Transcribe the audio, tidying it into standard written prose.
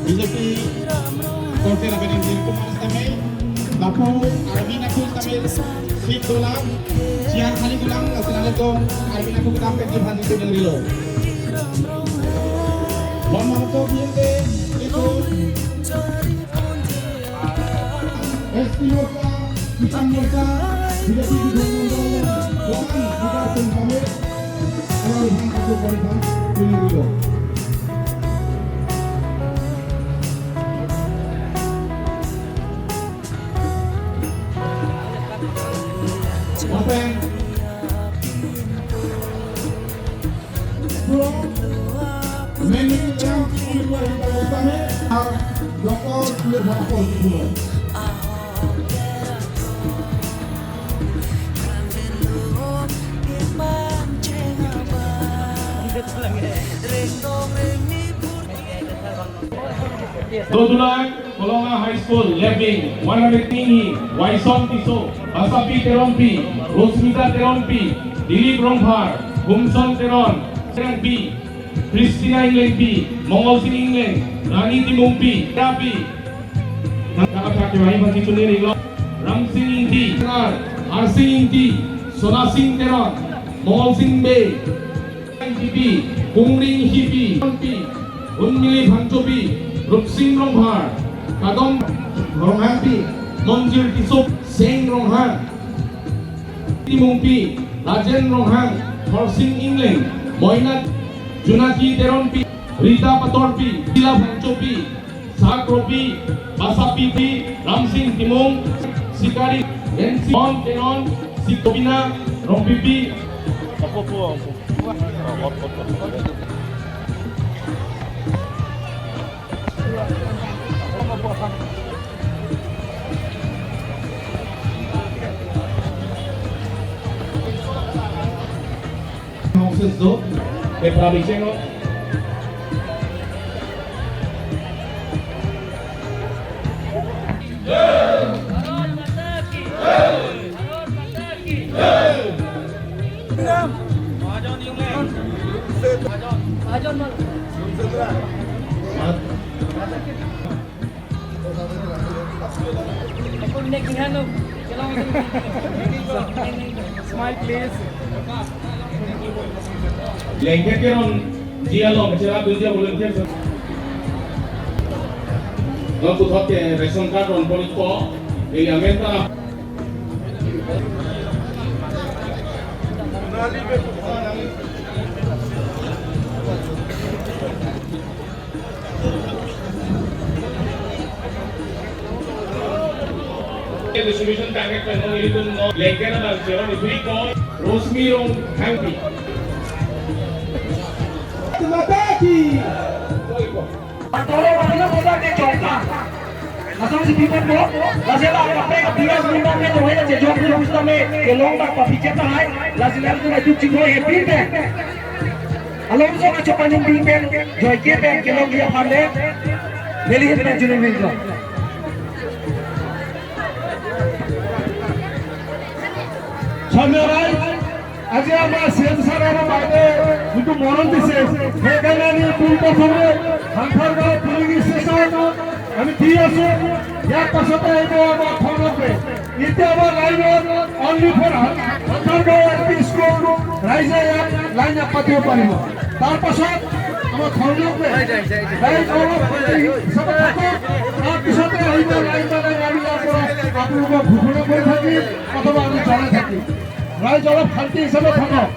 BJP Korte Rabin Nilkumar Tamil Bapu Armina Kul Tamil Sip Dolang Cian Khali Gulang Assalamualaikum Armina Kul Tam Peki Bhanji tu Ngrilo Bon Mahato Biente itu ST Morcha Kisan Morcha BJP Bidhan Mandal Dolang Vikas Tamil Orang Bhan Ngrilo Open. Dodulang Kolonga High School, Lebing, 100 Waison Tiso, Basapi Terompi, Rosmita Terompi, Dilip Rongphar, Humson Teron, Teron P, Christina England P, Mongol Singh England, Rani Timungpi, Rapi, Ram Singh Ingti, Har Singh Ingti, Sona Singh Teron, Mongol Singh Bey, P, Kungring Hipi, P, Unmili Bhanchopi, Rupsing Ronghar, Kadom Ronghangpi, Monjir Tisop, Seng Ronghang, Timungpi, Rajen Ronghang, Horsing England, Moina Junaki Teronpi, Rita Patorpi, Ila Bhanchopi, Sakropi, Basapi P, Ramsing Timung, Sikari, Rensi, On Teron, Sikopina, Rompipi, Smile please. Lengkeron dialog cara kerja volunteer Nong kuthok ke ration card on polit ko এই amenta distribution target pa nung ilitong no lengke na bang zero ni free ko Rosmi rong happy Mataki আজি আমাৰ CM sir আৰু বাইদেৱে যিটো মৰম দিছে, সেইকাৰণে আমি পোনপ্ৰথমে হাংফাৰগাঁও পুলিং ষ্টেচন আমি দি আছো। ইয়াৰ পাছতে আহিব আমাৰ খনকবে। এতিয়া আমাৰ লাইনত only for Hangfargaon L P school, ৰাইজে ইয়াত লাইন পাতিব পাৰিব। তাৰপাছত আমাৰ খনকবে ৰাইজ অলপ হিচাপে থাকক, তাৰপিছতে আহিব লাইন। মানে আমি ইয়াৰ পৰা আপোনালোকক ঘোষণা কৰি থাকিম অথবা আমি জনাই থাকিম। ৰাইজ অলপ শান্তি হিচাপে থাকক।